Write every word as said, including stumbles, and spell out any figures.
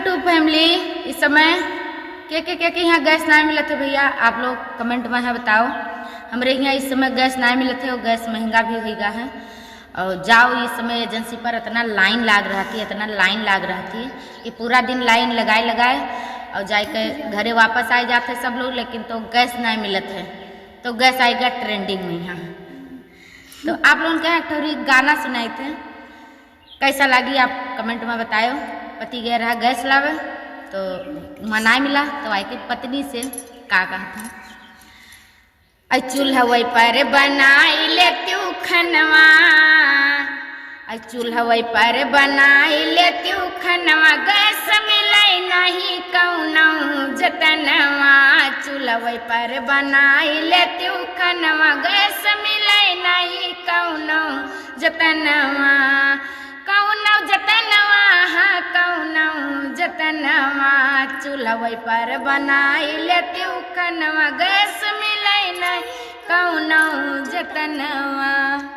टू फैमिली, इस समय के के के के यहाँ गैस नाहीं मिलत है भइया, आप लोग comment में है बताओ। हमरे यहाँ इस समय गैस नाहीं मिलत है और गैस महंगा भी होइ गा है। और जाओ, इस समय एजेंसी पर इतना लाइन लाग रहत है, इतना लाइन लाग रहत है कि पूरा दिन लाइन लगाए लगाए और जाए के घरे वापस आए जात है सब लोग, लेकिन तो गैस नाहीं मिलत है। तो गैस आइगा ट्रेंडिंग में यहाँ। तो आप लोगन के एक ठौरी गाना सुनाइत है, कैसा लागी आप comment में बतायो। पति गए रहा गैस लावे, तो वहाँ नाहीं मिला, तो आए के पत्नी से का कहत है। "ऐ चूल्हवै पर बनाई लेत्यू खनवा, ऐ चूल्हवै पर बनाई लेत्यू खनवा, गैस मिलै नहीं कौनो जतनवा, चूल्हवै पर बनाई लेत्यू खनवा, गैस मिलै नहीं कौनो जतनवा, कौनो जतनवा, हाँ, कौनो जतनवा, चूल्हवै पर बनाई लेत्यू खनवा, गैस मिलै नहीं कौनो जतनवा।"